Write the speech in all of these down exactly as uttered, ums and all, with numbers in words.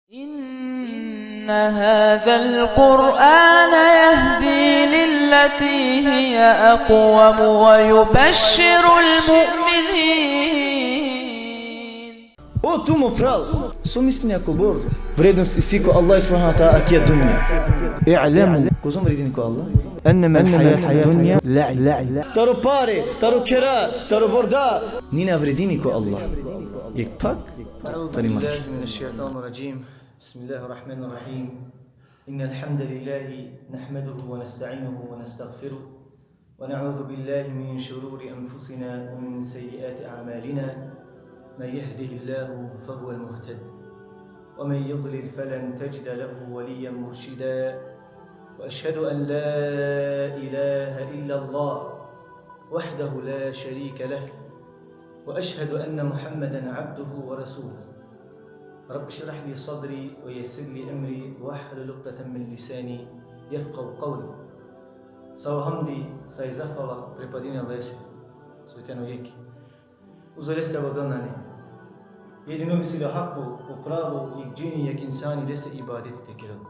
إن هذا القرآن يهدي للتي هي أقوم ويبشر المؤمنين. O tu mo pral, so mislinea kobor vrednost isi ko Allah subhanahu wa ta'ala akija dunja? I'lemu, kozom vredini ko Allah? Ennema al-hayatud dunya la'ib. Taro pare, taro khera, taro vorda, nina vredini ko Allah. Jekh pak, tari maki. أعوذ بالله من الشيطان الرجيم. بسم الله الرحمن الرحيم. إن الحمد لله نحمده ونستعينه ونستغفره، ونعوذ بالله من شرور أنفسنا ومن سيئات أعمالنا. من يهده الله فهو المهتد، ومن يضلل فلن تجد له وليا مرشدا. وأشهد أن لا إله إلا الله وحده لا شريك له، وأشهد أن محمدا عبده ورسوله. رب اشرح لي صدري ويسر لي أمري واحلل عقدة من لساني يفقهوا قولي. Sa o hamdi, sa i zahvala pripadini Allahese, so tano jekh. Uzo leste vladar nane. Jedino isi le hako, o pravo, jekh džini, jekh insani lese ibadeti te kerel.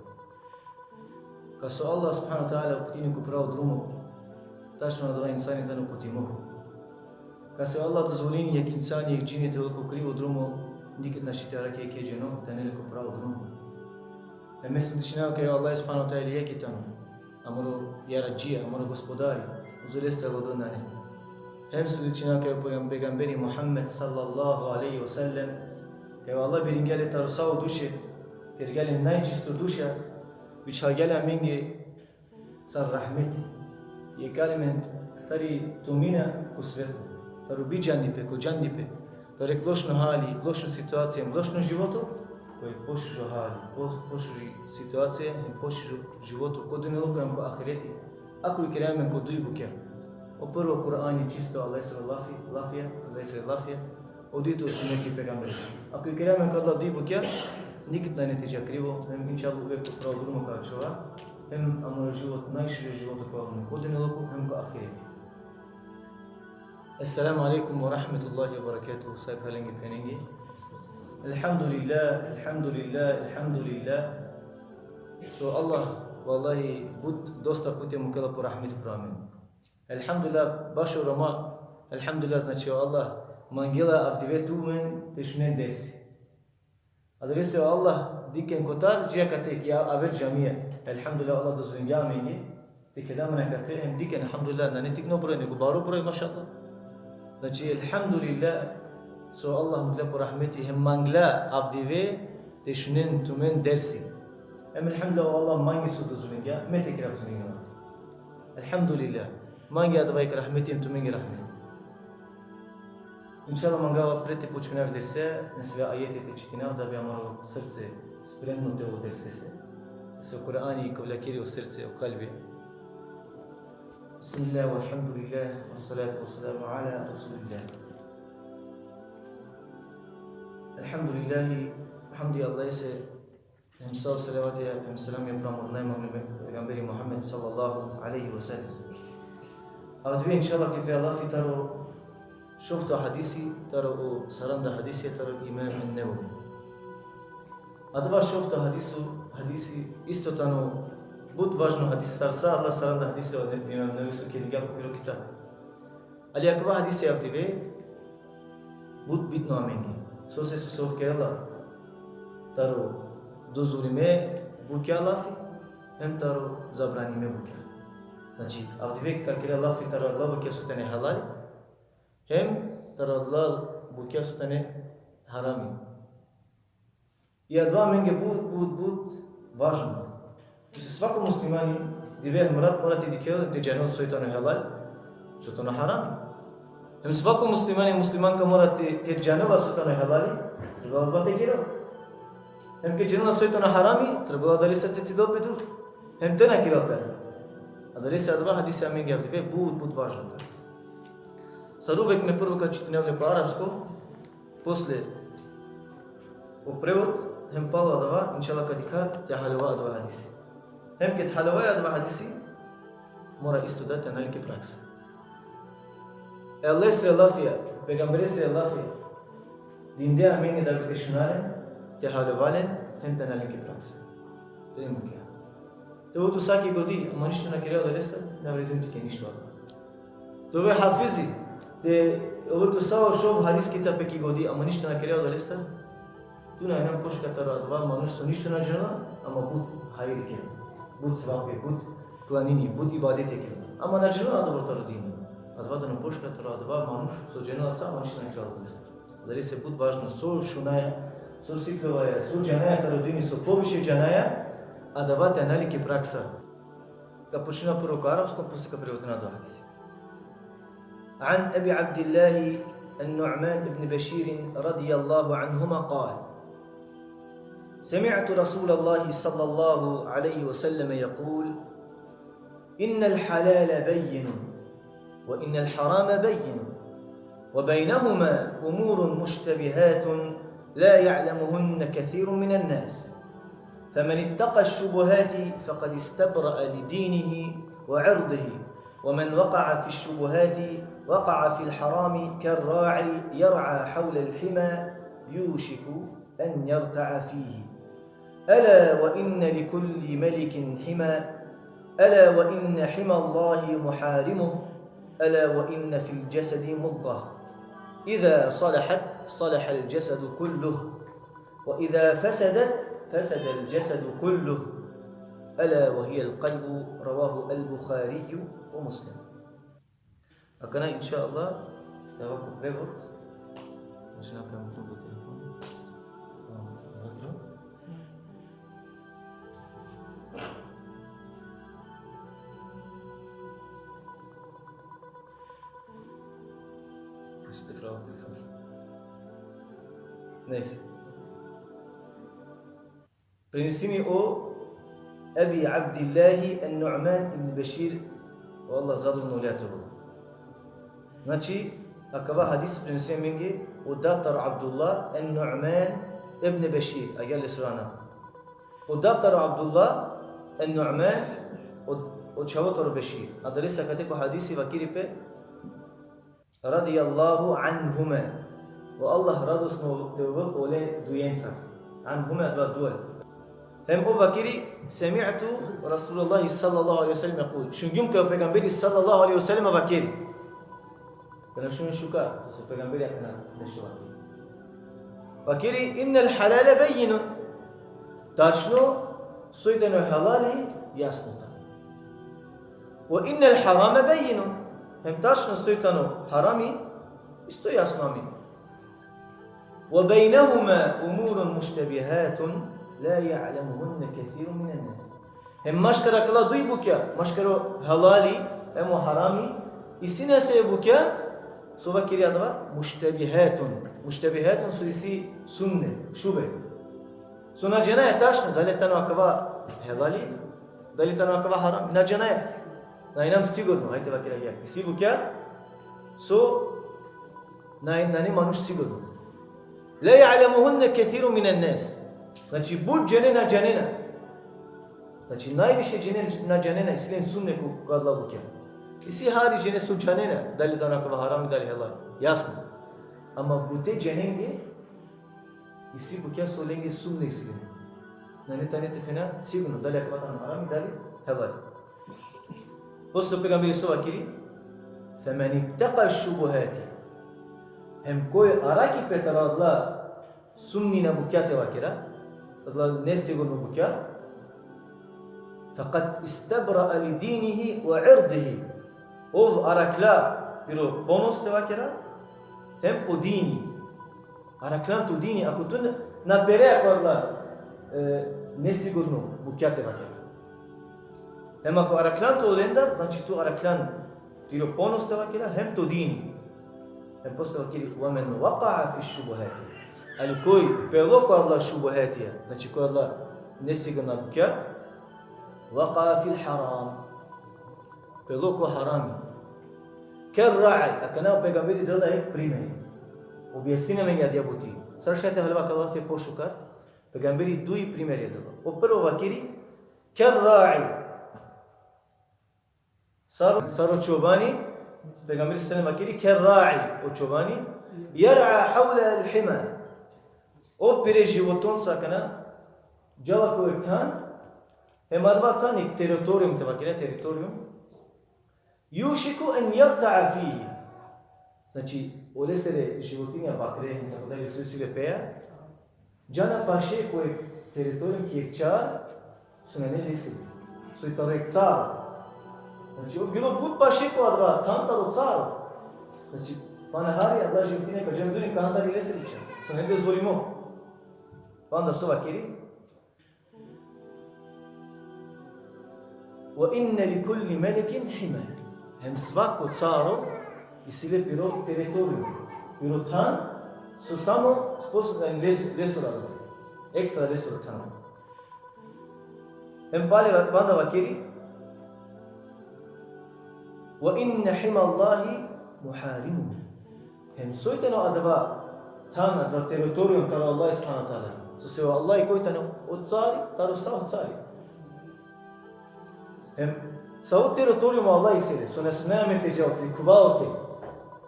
Kas o Allah subhanahu wa ta'ala uputini ko pravo drumo, tačno adava insani tano uputimo. Kas o Allah dozvolini jekh insani, jekh džini te ovel ko krivo drumo, niked našti te arakhe jekh dženo te anel le ko pravo drumo. Em me svedočinav kaj o Allah subhanahu wa ta'ala jekh tano, amaro jaradžija, amaro gospodari, uzo leste vladar nane. Hem svedočinav kaj o pejgam-, pejgamberi Muhammed sallallahu alejhi ve sellem, kaj o Allah biringja le taro sa o duše, kergja le najčisto duša, bičhalgja le amenge sar rahmeti. Jekh amen tari tumina ko svetlo, taro bidžandipe, ko džandipe, taro jekh lošno hali, lošno situacija, lošno životo, ko jekh pošužo hali, po-, pošuži situacija, pošužo životo, ko dunjaluko hem ko ahireti, ako ikera amen ko duj bukja. O prvo, Kur'ani čisto, Allahesere lafi, lafija, Allahesere lafija, o dujto, o suneti e pejgambereskoro. Ako ikera amen ko adala duj bukja, niked nane te dža krivo, hem inšallah uvek ko pravo drumo ka ačhova, hem amaro život, najšužo životo ka ovel amen, ko dunjaluko hem ko ahireti. Esselamu alejkum ve rahmetullahi ve berekatuhu, sa e phralenge, phenenge. Elhamdulillah, elhamdulillah, elhamdulillah. So Allah, vallahi, but dosta puti mukela po rahmeti upro amen. Elhamdulillah, bašo Roma, elhamdulillah, znači, o Allah mangela avdive tumen te šunen dersi. Adalese o Allah dikhen kotar dži akate ki a-, aver džamija. Elhamdulillah, Allah dozvolingja amenge te keda amen akate, hem dikhen, elhamdulillah, nane tikno broj, nego baro broj, mašallah. Znači, elhamdulillah, so Allah mukla po rahmeti, hem mangla avdive te šunen tumen dersi. Hem elhamdulillah, o Allah mange so dozvolingja, me te kerav tumen rahmeti. Elhamdulillah. Mange adava jekh rahmeti, hem tumenge rahmeti. Inšallah, mangava pred te počminav derse, nesave ajeti te čitinav, da bi amaro srce spremno te ovel dersese. Se o Kur'ani kovljakiri o srce, o kalbi. Bismillah, velhamdulillah, vessalatu vesselamu ala Resulillah. Elhamdulillah, hamdi Allahese, hem sa o salavatija hem selamija upro amaro najmanglo pejgamberi Muhammed sallallahu alejhi ve sellem. Avdive, inšallah, ka kera lafi taro šovto hadisi, taro o saranda hadisi, taro Imam en-Nevevi. Adava šovto hadiso, hadisi isto tano but važno hadisi, sar sa adala saranda hadisi, o Imam Nevevi so kergja ko piro kitab. Ali akava hadisi avdive but bitno amenge. Sose, so ov kerela taro dozvolime bukja lafi, hem taro zabranime bukja. Znači, avdive ka kera lafi taro adala bukja so tane halali, hem taro adala bukja so tane harami. I adava amenge but, but, but važno. Znači, svako muslimani dive hem rat mora te dikhel, te džanel so tano halal, so tano harami. Hem svako muslimani, muslimanka mora te, ked džanela so tano halali, trebela adava te kerel. Hem ked džanela so tano harami, trebela adalese te cidel pe dur. Hem te na kerel pe. Adalese adava hadisi amenge avdive but, but važno tano. Sar uvek, me prvo ka čitinav le ko arapsko, posle o prevod, hem palo adava, inšallah, ka dikha te haljova adava hadisi. Hem ked haljova adava hadisi, mora isto da te anel ki praksa. E Allahesere lafija, pejgamberesere lafija, dinde amenge da bi te šuna len, te haljova len, hem te na len ki praksa. Te len bukja. Te ovel tu sa ki godi, ama ništo na kere adalestar, na vredini tuke ništo. Te ovel hafizi, te ovel tu sa o šov hadis kitabe ki godi, ama ništo na kere adalestar, tu na injan pošukar taro adava manuš so ništo na džanela, ama but hajri kerela, but sevapi, but klanini, but ibadeti kerela. Ama na džanela adava taro dini. Adava tano pošukar taro adava manuš so džanela sa, ama ništo na kere adalestar. Adalese but važno so šunaja, so sikljovaja, so džanaja taro dini, so poviše džanaja, adava te ana le ki praksa. Ka počmina prvo ko arapsko, posle ka prevodina adava hadisi. عن أبي عبد الله النعمان بن بشير رضي الله عنهما قال: سمعت رسول الله صلى الله عليه وسلم يقول: إن الحلال بين، وإن الحرام بين، وبينهما أمور مشتبهات لا يعلمهن كثير من الناس، فمن اتقى الشبهات فقد استبرأ لدينه وعرضه، ومن وقع في الشبهات وقع في الحرام كالراعي يرعى حول الحمى يوشك أن يرتع فيه. ألا وإن لكل ملك حمى، ألا وإن حمى الله محارمه، ألا وإن في الجسد مضغة، إذا صلحت صلح الجسد كله، وإذا فسدت فسد الجسد كله، ألا وهي القلب. رواه البخاري ومسلم. Akana, inšallah, te ava ko prevod. Znači, na kam tu po telefon. A, dobro. Znači, te pravo telefon. Neyse. Prenesimi o Ebi Abdillahi en-Nu'man ibn Bešir, o Allah zadovoljno olea te ovel. Znači, akava hadis prenesimi amenge o dad taro Abdullah en-Nu'man ibn Bešir, agjaar lesoro anav. O dad taro Abdullah en-Nu'man, o, o čhavo taro Bešir. Adalese akate ko hadisi vakeri pe, radijallahu anhuma. O Allah radosno te ovel ole dujenca. Anhuma, adava duje. Hem ov vakeri, semi'tu Rasulallahi sallallahu alejhi ve sellem jekul. Šungjum kaj o pejgamberi sallallahu alejhi ve sellem vakeri. Te na šunen šukar, so o pejgamberi akana nešto vakeri. Vakeri, innel halale bejjinun. Tačno, soj tano halali, jasno tano. Ve innel harame bejjinun. Hem tačno soj tano harami, isto jasno ami. Ve bejnehuma umurun muštebihatun la ja'lemuhunne kesirun minen nas. Hem maškar akala duj bukja, maškar o halali, hem o harami, isi nesave bukja, so vakeri adava, muštebihatun. Muštebihatun so isi sumnje, šube. So na džanaja tačno, dali tano akava halali, dali tano akava haram, na džanaja. Na injam sigurno, hajde vakera ja. Isi bukja, so na, nane manuš sigurno. La ja'lemuhunne kesirun minen nas. Znači, but džene na džanena. Znači, najviše džene na džanena, isi len sumnje ko, ko adala bukja. Isi hari džene so džanena, dali tano akava haram, dali halal. Jasno. Ama bute dženenge, isi bukja so lenge sumnje isi len. Nane tane te phena sigurno, dali akava tano haram, dali halal. Posle o pejgamberi so vakeri, femen itteqa šubuhati. Hem koj araki pe taro adala sumnjina bukja te vakera, adala nesigurno bukja, fekad istebra'a li dinihi ve irdihi. Ov arakla piro ponos te vakera, hem po dini. Araklan to dini, ako tu na perea ko adala, e, nesigurno bukja te vakera. Hem ako araklan to olendar, znači tu araklan tiro ponos te vakera, hem to dini. Hem posle vakeri, ve men veka'a fi šubuhati. Ali koj pelo ko adala šubuhatija, znači ko adala nesigurna bukja, veka'a fil haram. Pelo ko harami. Ker ra'i, akana o pejgamberi dela jek primer. Objasnini amenge adaja buti. Sar šaj te haljova akala lafi pošukar, pejgamberi duj primerja dela. O prvo vakeri, ker ra'i. Sar, sar o čobani, pejgamberi sallallahu alejhi ve sellem vakeri, ker ra'i, o čobani, jer'a havle el hima. Ov pire životonca akana, Džala ko jek than, hem adava than jek teritorijum, te vakera teritorijum. Jušiku en jerta'a fihi. Znači, olesere životinja, bakre, hem tako dalje, so isi le peja, džana paše ko jek teritorijum ki jek čar, so nane lesiri. So i taro jek caro. Znači, ov bilo but paše ko adava than taro caro. Znači, pana hari adala životinja ka džan durin, ka han tari lesiri čar. So nane dozvolimo. Panda so vakeri? Ve inne li kulli melikin hima. Hem svako caro isi le piro teritorijum, piro than, so samo sposobno, les-, lesoro. Ekstra lesoro than. Hem pale va-, panda vakeri, ve inne himallahi muharimuhu. Hem soj tano adava than, adava teritorijum taro Allah subhanahu ve teala. Sose o Allah koj tano o cari, taro sa o cari. Hem sa o teritorijum o Allah isi le, so na smeja amen te dža ote, te khuva ote,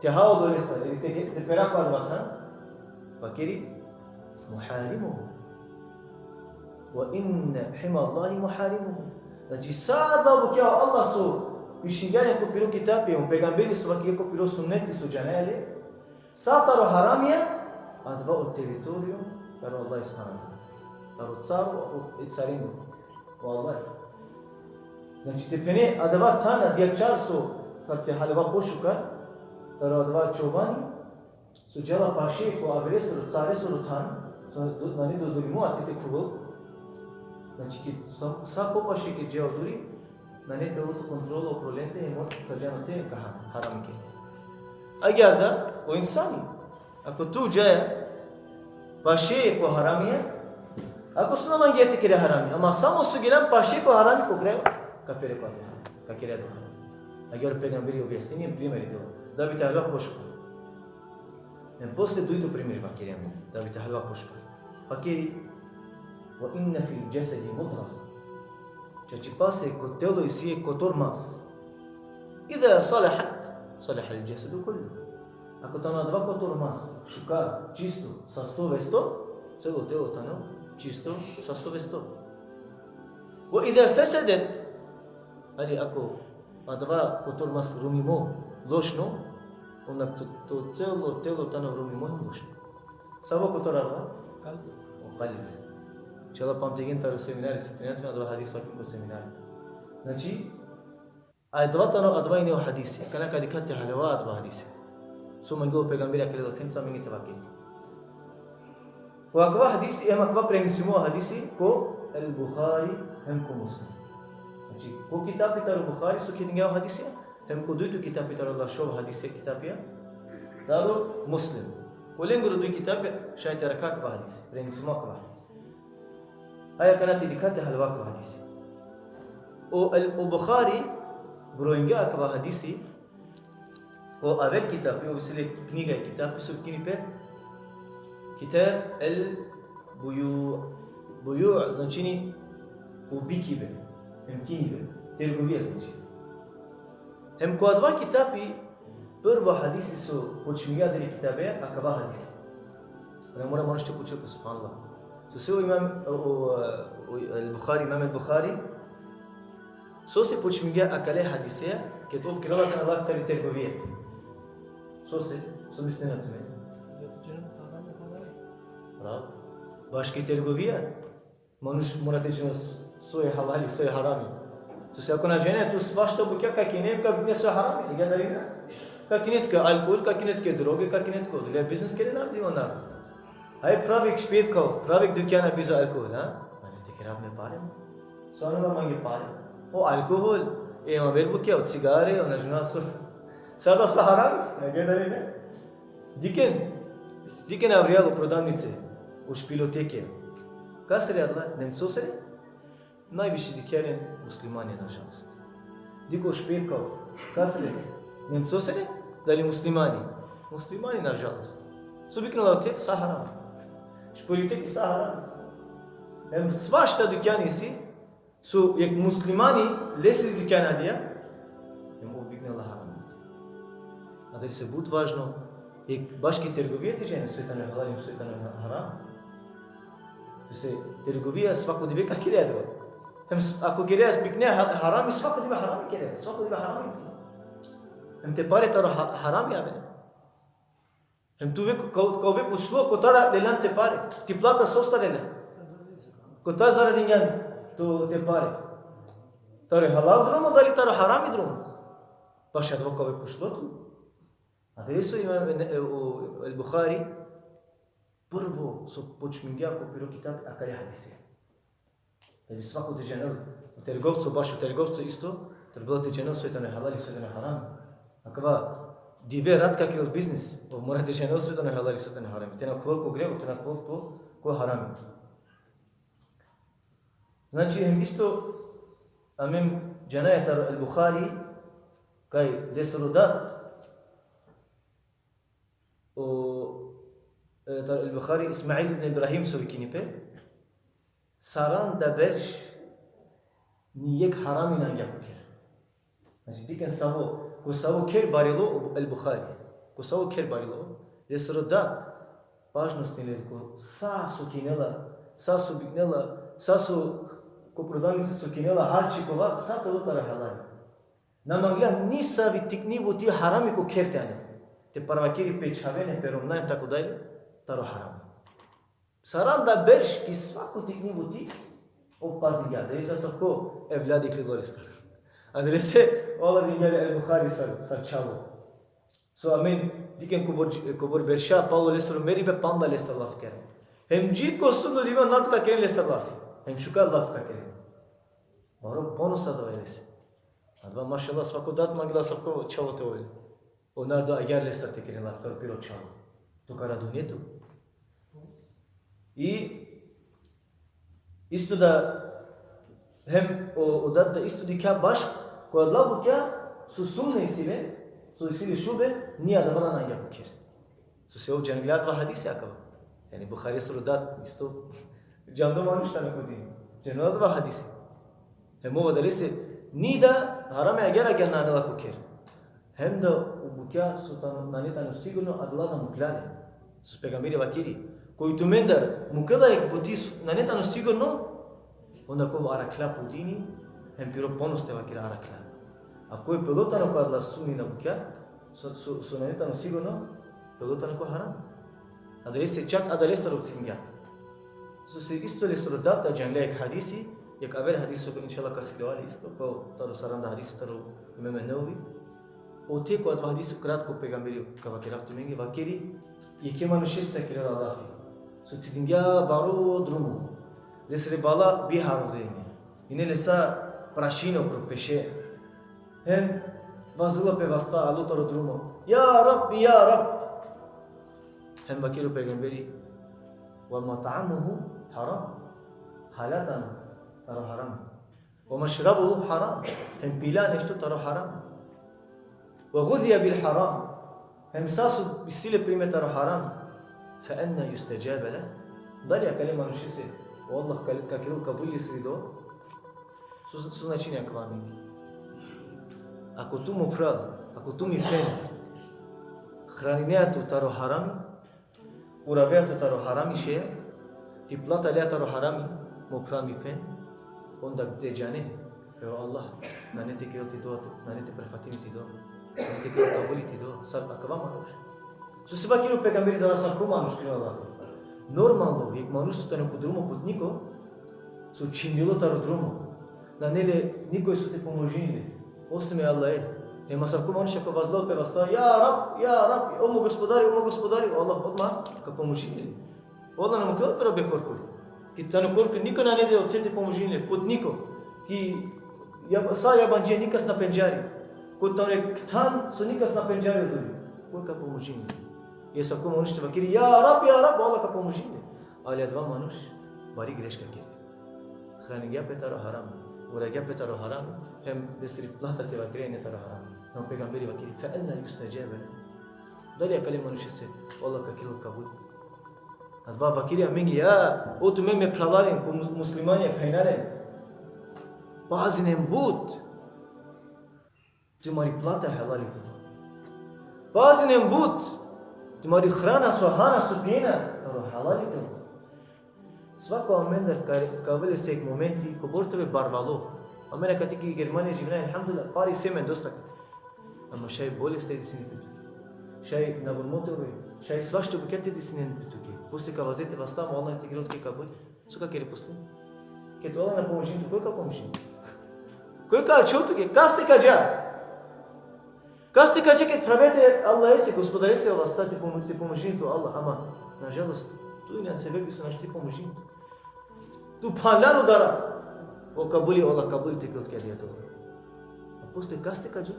te ha odolestar, ili te, te pera ko adava than, vakeri, muharimuhu. Ve inne himallahi muharimuhu. Znači, sa adava bukja o Allah so pišingja len ko piro kitabi, o pejgamberi so vakeri ko piro sunneti so džanaja le, sa taro haramija, adava o teritorijum taro Allah subhanahu ve teala. Taro caro, o, e caringo, o Allah. Znači, te phene adava than, adija čar so, sar te haljova pošukar, taro adava čobani, so džala paše ko averesoro, caresoro than, so do-, nane dozvolimo ate te khuvol. Znači, ki sa, sa popaše ki dža oduri, nane te ovel tut kontrola upro lende, hem on ka džan ote ka han, haram ke. Agjaar da, o insani, ako tu džaja paše ko haramija, ako so na mangea te kere harami, ama samo so geljan paše ko harami, ko kraj ka pere ko harami, ka kere adava harami. Agjaar o pejgamberi objasnini, primeri dela, da bi te haljova pošukar. Hem posle dujto primeri vakeri amen, da bi te haljova pošukar. Vakeri, ve inne fil džesedi mudga. Čačipase ko telo isi jek kotor mas. Iza salahat, salahal džesedu kullu. Ako tano adava kotor mas šukar, čisto, sasto vesto, celo telo tano čisto, sasto vesto. Ve iza fesedet, ali ako adava kotor mas rumimo, lošno, onda to, to celo telo tano rumimo hem lošno. Savo kotor adava? Kalbi. O kalbi. Inšallah pamtingen taro seminari, so trenutno adava hadis vakergjum ko seminari. Znači, adava tano, adava ine o hadisi. Akana ka dikha te haljova adava hadisi. So mangela o pejgamberi akale lafenca amen te vakeri. Ko akava hadisi, hem akava prenesimo hadisi ko el Buhari hem ko Muslim. Znači, ko kitabi taro Buhari so kedinga o hadisi, hem ko dujto kitabi taro Allah šov hadisi kitabi, taro Muslim. Ko lengoro duj kitabi šaj te arakha akava hadisi, prenesimo akava hadisi. Haj akana te dikha te haljova akava hadisi. O, el, o Buhari brojinga akava hadisi, o aver kitabi, o isi le knjiga, kitabi so vikini pe, kitab el buju, buju značini o bikibe, hem kinibe, trgovija značini. Hem ko adava kitabi, prvo hadisi so počmingja adale kitabi, akava hadisi. Ona mora manuš te pučel pe, subhanallah. Sose o imam, o, o, o, el Buhari, imam el Buhari, sose počmingja akale hadise, ked ov kerela akana lafi tari trgovija. Sose, so mislina tumen? Zato jer haram je halal. Bravo. Baški trgovija. Manuš mora te džanel so e halali, so e harami. Sose ako na džane, tu svašta bukja ka kine, ka bukne so e harami, igja dali na? Ka kine tuke alkohol, ka kine tuke droge, ka kine tuke odolea biznis kere na divan na. Aj pravi jek špetkauf, pravi jek dukjana bizo alkohol, ha? Nane te kerav me pare. So ano na mange pare? O alkohol, e ma vel bukja, o cigare, o na džanav so. Sa adava so harami, igja dali na? Dikhen, dikhen avrijal o prodavnice, o špiloteke. Kasere adala, Nemcosere? Najviše dikhen len muslimani, nažalost. Dikh o špetkauf, kasere? Nemcosere? Dali muslimani? Muslimani, nažalost. So biknela ote? Sa haram. Špiloteke sa haram. Em svašta dukjani isi, so jek muslimani lesiri dukjana adija, em ov biknela haram. Adalese but važno, jek baški trgovija te džane, soj tano halal, soj tano haram. Te trgovija svako dive ka kere adava. Hem s-, ako kere, bikne ha-, harami, svako dive harami kere, svako dive harami. Hem te pare taro ha-, harami avena. Hem tu ve ko-, ka, ka ove pučlo kotar lelan te pare. Ti plata sostar lela. Kotar zaradingjan tu te pare. Taro halal drumo, dali taro harami drumo. Baš adava ka ove pučlo tu. Adalese o imam, e, o, el Buhari, prvo so počmingja ko piro kitab akale hadise. Da bi svako te džanel, o trgovco, baš o trgovco isto, trebela te džanel soj tano halali, soj tano haram. Akava dive rat ka kerel biznis, ov mora te džanel soj tano halali, soj tano haram. Te na khuvel ko grevo, te na khuvel ko, ko haram. Znači, hem isto, amen džanaja taro el Buhari, kaj lesoro dat, o, e, taro el Buhari, Ismail ibn Ibrahim so vikini pe, saranda berš ni jekh harami na angja ko kher. Znači, dikhen savo, ko savo kher barilo o el Buhari. Ko savo kher barilo, lesoro dat, pažno stinel ko sa so kinela, sa so biknela, sa so ko prodavnica so kinela, harči kova, sa te ovel taro halali. Na mangla nisavi tikni buti harami ko kher te anel. Te parvakeri pe čhaven, pe romnjan, tako dalje, taro haram. Saranda berš ki svako tikni buti, ov pazingja. Adalese asavko evladi iklilo lestar. Adalese, o Allah dingja le el Buhari sar, sar čhavo. So amen, dikhen kobor, kobor berša, palo lesoro meribe, panda lestar laf keren. Hem dži ko sudno dive narod ka keren lestar laf. Hem šukar laf ka keren. Baro ponos adava lese. Adava, mašallah, svako dat mangela asavko čhavo te ovel. O narodo agjaar lestar te keren laf taro piro čhavo. Tu ka radujne tu. I isto da, hem o, o dat da isto dikha baš, ko adala bukja so sumnja isi le, so isi le šube, ni adava na angja ko kher. Sose ov džangla adava hadisi akava. Jani Buharesoro dat isto džando manuš tano ko din. Džangla adava hadisi. Hem ov adalese ni da harami agjaar agjaar na anela ko kher. Hem da o bukja so tano, nane tano sigurno, adala da mukla le. So pejgamberi vakeri: Koj tumendar mukela jekh buti so nane tano sigurno, onda ka ov arakhla po dini, hem piro ponos te vakera arakhla. A koj pelo tano ko adala sumnjiva bukja, so, so, so nane tano sigurno, pelo tano ko haram. Adalese čak adalestar ov cidingja. Sose isto lesoro dat da džangla jekh hadisi, jekh aver hadisi so inšallah ka sikljova le isto, ko taro saranda hadisi taro Imam Nevevi. Ote ko adava hadisi kratko pejgamberi, ka vakerav tumenge, vakeri, jekhe manušestar kerela lafi. So cidingja baro drumo. Lesere bala biharodenge. Ine le sa prašina upro, peše. Hem vazdela pe vasta, alo taro drumo. Ja Rab, ja Rab. Hem vakeri o pejgamberi: Wa mat'amuhu haram. Hala tano taro haram. Wa mashrabuhu haram. Hem pila nešto taro haram. Wa ghudhiya bil haram. Hem sa so isi le prime taro haram. Fa anna yustajabu lah. Dali akale manušese o Allah ka, ka kerel kabul lesiri dova? So, so značini akava amenge? Ako tu, mo phral, ako tu, mi phen, hraninea tu taro harami, uravea tu taro harami šeja, ti plata lea taro harami, mo phral, mi phen, onda te džane, e o Allah, nane te kerel ti dova, nane te prifatini ti dova, nane te kerel kabuli ti dova, sar akava manuš. Sose vakeri o pejgamberi da asavko manuš kerela lafi. Normalno, jekh manuš so tano ko drumo, putniko, so čhindilo taro drumo. Nane le nikoj so te pomožini le, osim e Allahe. Hem asavko manuš ka vazdel pe vasta: Ja Rab, ja Rab, o mo gospodari, o mo gospodari, o Allah odma ka pomožini le. O Allah na mukhela pe robe korkori. Ki tano korkori, niko nane le ote te pomožini le, putniko. Ki ja-, sa jabandže, nikas na pendžari. Ko tano jekh than so nikas na pendžari odori. Koj ka pomožini le? I asavko manuš te vakeri: Ja Rab, ja Rab, o Allah ka pomožini le. Ali adava manuš bari greška keri. Hraningja pe taro haram, uragja pe taro haram, hem lesiri plata te vakere ine taro haram. Hem o pejgamberi vakeri: Fa anna yustajabu lah. Dali akale manušese o Allah ka kerel kabul? Adava vakeri amenge, ja, o tumen me phralalen, ko mus-, muslimanja, phenjalen. Pazinen but. Tumari plata halali te ovel. Pazinen but. Tumari hrana so hana, so pijena, taro halali te ovel. Svako amendar ka, ka ovel lese jek momenti, kobor te ove barvalo. Amen akate ki Germanija živinaja, elhamdulillah, pari isi amen dosta akate. Ama šaj bolesti te disini pe tuke. Šaj naburmo te ove, šaj svašta bukja te disinen pe tuke. Posle ka vazde te vasta, ama Allah te kerel tuke kabul. So ka kere posle? Ked Allah na pomožini tut, koj ka pomožini? Koj ka ačhol tuke, kaste ka dža? Kaste ka dža ked phravete Allahese, Gospodarese vasta te pomo-, te pomožini tut Allah, ama, nažalost, tu injan sebepi so našti te pomožini tut. Tu phanljan o dara. O kabuli, Allah kabuli te kerel tuke adija dova. A posle kaste ka dža?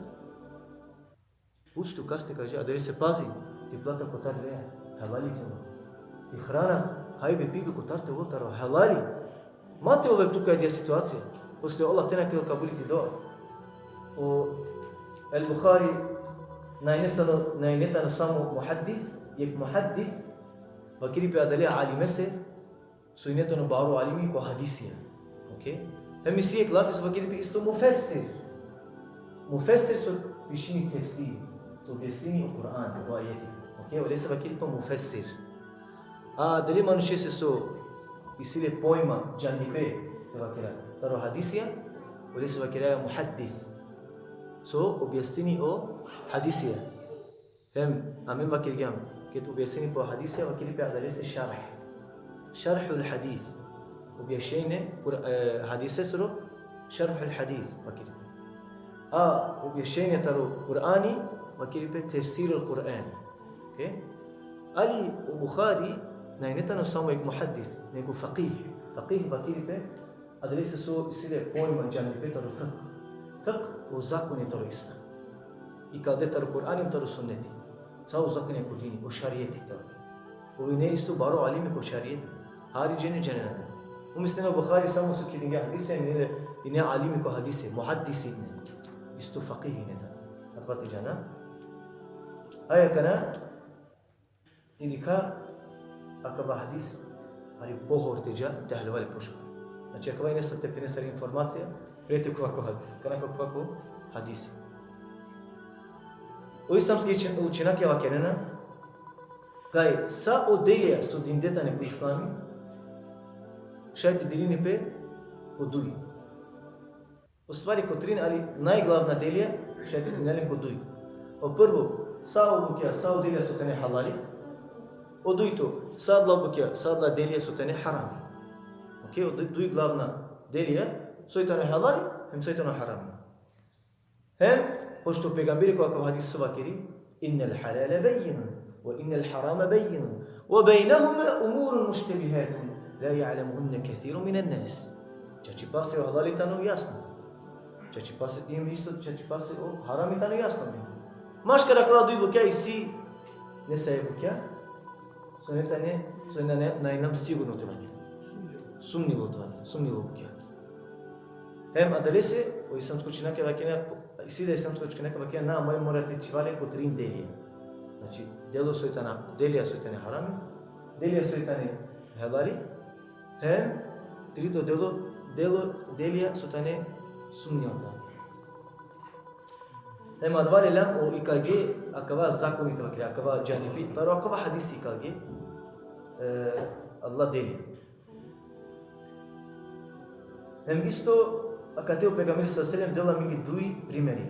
Puč tu kaste ka dža, adalese pazi, ti plata kotar lea, halali te ovel. Ti hrana, hajbe, pibe kotar te ovel, taro halali. Ma te ovel tuke adija situacija. Posle Allah te na kerel kabuli ti dova. O El-Buhari, na ine tano, na ine tano samo muhaddis, jek muhaddis, vakeri pe adale alimese, so ine tano baro alimi ko hadisija. Okej? Hem isi jek lafi so vakeri pe isto mufessir. Mufessir so pišini tefsir, so objasnini o Kur'an, o ajeti. Okej? Olese vakeri pe mufessir. A adale manušese so isi le pojma, džanipe, te vakera, taro hadisija, olese vakeraja muhaddis. So objasnini o hadisija. Hem, amen vakergjam, ked objasnini pe o hadisija, vakeri pe adalese šarh. Šarhul hadis. Objašnjenje Kur-, e, hadisesoro, šarhul hadis, vakeri pe. A objašnjenje taro Kur'ani, vakeri pe tefsirul Kur'an. Okej? Ali o Buhari, na ine tano samo jek muhaddis, nego fakih. Fakih vakeri pe, adalese so isi le pojma, džanipe taro fikh. Fikh, o zakonja taro islam. Ikalde taro Kur'ani, taro sunneti. Sa o zakonja ko dini, o šarijeti taro. Ov ine isto baro alimi ko šarijeti. Hari džene džanena. Ov mislini o Buhari samo so kedingja hadise, ine, ine alimi ko hadise, muhaddisi ine. Isto fakih ine tano. Akava te džana. Haj akana, te dikha akava hadis, hari pohor te dža, te haljova le pošukar. Znači, akava ine sa te phene sar informacija, pre te khuva ko hadis. Akana ka khuva ko hadis. O islamski učen-, učenjakija vakerena, kaj sa o delija so dinde tane ko islami, šaj te delini pe ko duj. U stvari ko trin, ali najglavna delija šaj te delini len ko duj. O prvo, sa o bukja, sa o delija so tane halali. O dujto, sa adala bukja, sa adala delija so tane harami. Okej, o du-, duj glavna delija, soj tane halali, hem soj tane harami. Hem, pošto o pejgamberi ko akava hadis so vakeri, innel halale bejjinun, ve innel harame bejjinun, ve bejnehuma umurun muštebihatun, la ja'lemuhunne kethirun minen nas. Čačipase o halali tano jasno. Čačipase, hem isto čačipase o harami tano jasno. Maškar akala duj bukja isi nesave bukja, so ine tane, so ine na, na inam sigurno te vakera. Sumnjivo te vakera, sumnjivo bukja. Hem adalese, o islamsko učenjakija vakerena, isi da islamsko učenjakija vakerena, na, moj mora te čhiva le ko trin delija. Znači, delo soj tane, delija soj tane harami, delija soj tane halali, hem trito delo, delo, delija soj tane sumnjiva. Hem adava le lam o ikalge akava zakoni te vakera, akava džanipi, taro akava hadis ikalge, e, adala delija. Hem isto akate o pejgamberi sallallahu alejhi ve sellem dela amenge duj primeri.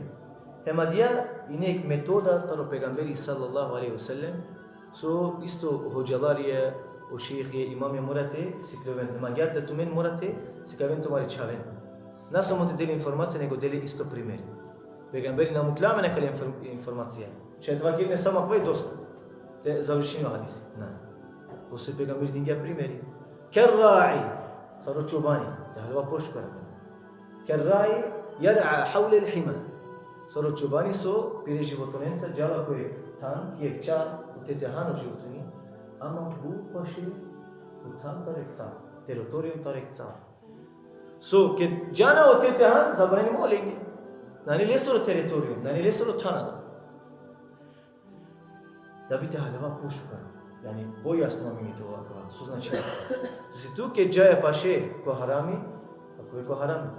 Hem adija ine jek metoda taro pejgamberi sallallahu alejhi ve sellem, so isto hodžalarija, o šejhija, imamija mora te sikljoven. Hem agjaar da tumen mora te sikaven tumare čhaven. Na samo te del informacija, nego del isto primer. Pejgamberi na mukhlja amen akale inform-, informacija. Šaj te vakeren samo akava i dosta. Te završini o hadisi. Na. Posle pejgamberi dingja primeri. Kerra'i. Sar o čobani. Te haljova pošukar akana. Kerra'i jer'a havlel hima. Sar o čobani so pire životinjenca džala ko jek than, ki jek čar, o tete han o životinje, ama but paše o than taro jek car, teritorijum taro jek car. So, ked džana o tete han, zabranimo lenge. Nane lesoro teritorijum, nane lesoro than adava. Da bi te haljova pošukar. Jani, pojasno amenge te ovel akava. So znači? Si tu ked džaja paše ko harami, ka khuve ko harami.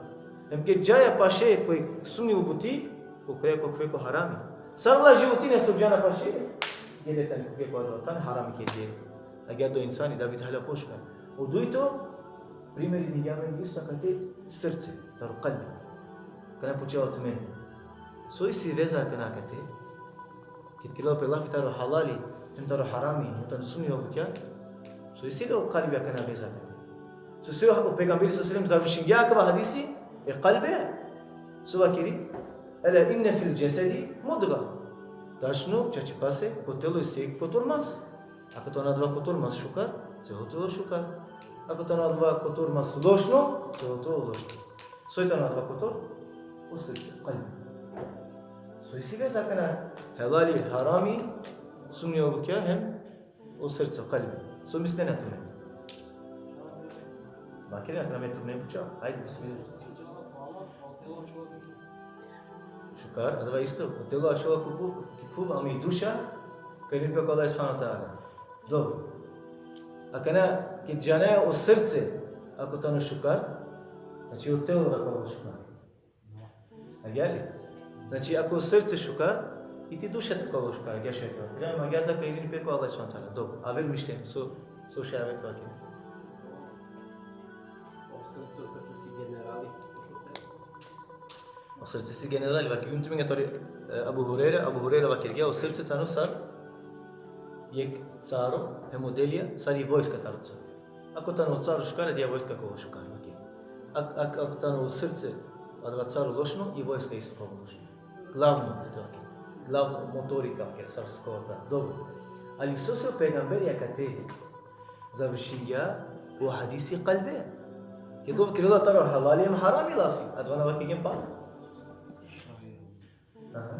Hem ked džaja paše ko jek sumnjivo buti, ka khuve, ka khuve ko harami. Sar adala životinja so džana paše, gele tane, ka khuve ko adava than, harami ked gele. Agjaar o insani, da bi te haljova pošukar. O dujto, primeri dingja amen isto akate srce, taro kalbi. Kana pučela tumen. So isi veza kana akate? Ked kerela pe lafi taro halali, hem taro harami, hem taro sumnjiva bukja. So isi le o kalbi akana veza akate? So isi o pejgamberi sallallahu alejhi ve sellem završingja akava hadisi e kalbe. So vakeri: Ela inne fil džesedi mudga. Tačno, čačipase, ko telo isi jek kotor mas. Ako tano adava kotor mas šukar, celo telo šukar. Ako tano adava kotor mas lošno, celo telo lošno. Soj tano adava kotor? O srce, kalbi. So isi veza akana halali, harami, sumnjiva bukja hem o srce, kalbi. So mislena tumen? Vakeri, akana me tumen pučav. Ajde, bismillah. Šukar, adava isto. O telo ačhola ko phuv, ki phuv, ama i duša ka irini pe ko Allah subhanahu ve teala. Dobro. Akana, ked džanaja o srce, ako tano šukar, znači o telo da ka ovel šukar. Agjaar li? Znači, ako o srce šukar, i ti duša da ka ovel šukar, agjaar šaj te vakera. Agjaar da ka irini pe ko Allah subhanahu ve teala. Dobro. Aver mišljenje, so, so šaj aver te vakera. O srce, o srce si generali. O srce si generali, vakergjum tumenge tari, e, Abu Hurejra, Abu Hurejra vakergja, o srce tano sar jek caro, hem o delija sar i vojska taro caro. Ako tano o caro šukar, adija vojska ka ovel šukar, vakergja. Ak, ak, ako tano o srce, adava caro lošno, i vojska isto ka ovel lošno. Glavno, eto, vakergja. Glavno motori ka vakergja, sar so ka vakergja. Dobro. Ali so, so pejgamberi akate završingja o hadisi kalbe. Ked ov kerela taro halali hem harami lafi, adava na vakergjen panda. Aha.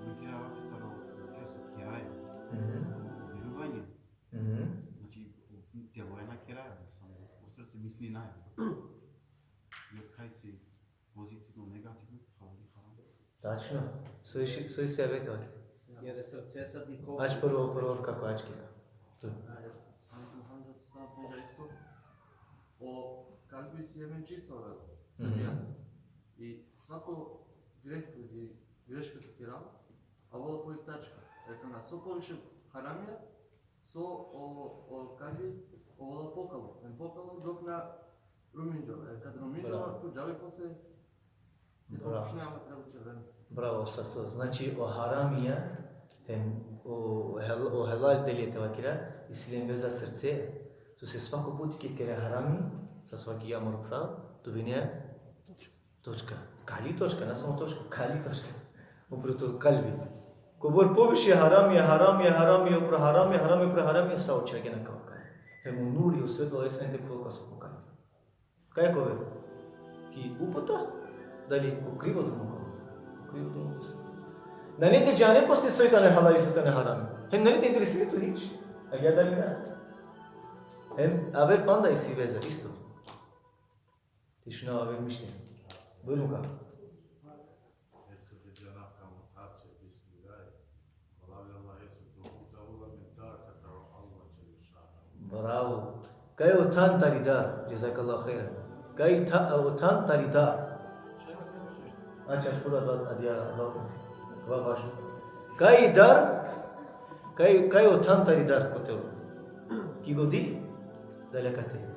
Nek kerela lafi taro keso keraja. Mhm. Verujanje. Mhm. Znači, te vojna keraja, samo o srce misli naja. I otkaj si pozitivno, negativno, halali, harami. Tačno. So isi, so isi aver te vakera? Jer srce sad niko. Ač prvo, prvo kako ački. Tu. A, jes. Samo tu, Hamza, tu samo priđa isto. O kalbi si amen čisto ovela. Mhm. Ja. I svako greh ili greška so kerava, a vola po i tačka. E, kana so poviše haramija, so o, o kalbi, o vola pokalo. Em pokalo dok na ruminđola. E, kad ruminđola, bravo, tu džavi posle, te, bravo, pokušnjava, treba će vreme. Bravo, sad to. Znači, o haramija, em, o hel-, o helal delija te vakera, isi len veza srce. So se svako puti ked kere harami, sa svaki amor prav, tu vinea točka. Kali točka, na samo točka, kali točka. Upro to kalbi. Kobor poviše haramija, haramija, haramija, upro haramija, haramija, upro haramija, sa očergja na kava kalbi. Hem o nuri, o svetlo, o esen te phuvel ko kalbi. Kaj ka ovel? Ki uputa? Dali ko krivo drumo ka ovel? Ko krivo drumo. Nane te džane posle soj tano halali, soj tano harami. Hem nane te interesini tu hič. Agjaar dali na? Hem aver panda isi veza, isto. Te šunav aver mišljenje. Bujrum ka. Bravo. Kaj o than tari dar, džezakallahu hajran. Kaj tha-, o than tari dar. Ača, špura, adija, adija, adija. Kaj dar, kaj, kaj o than tari dar ko telo? Ki godi, dali akate.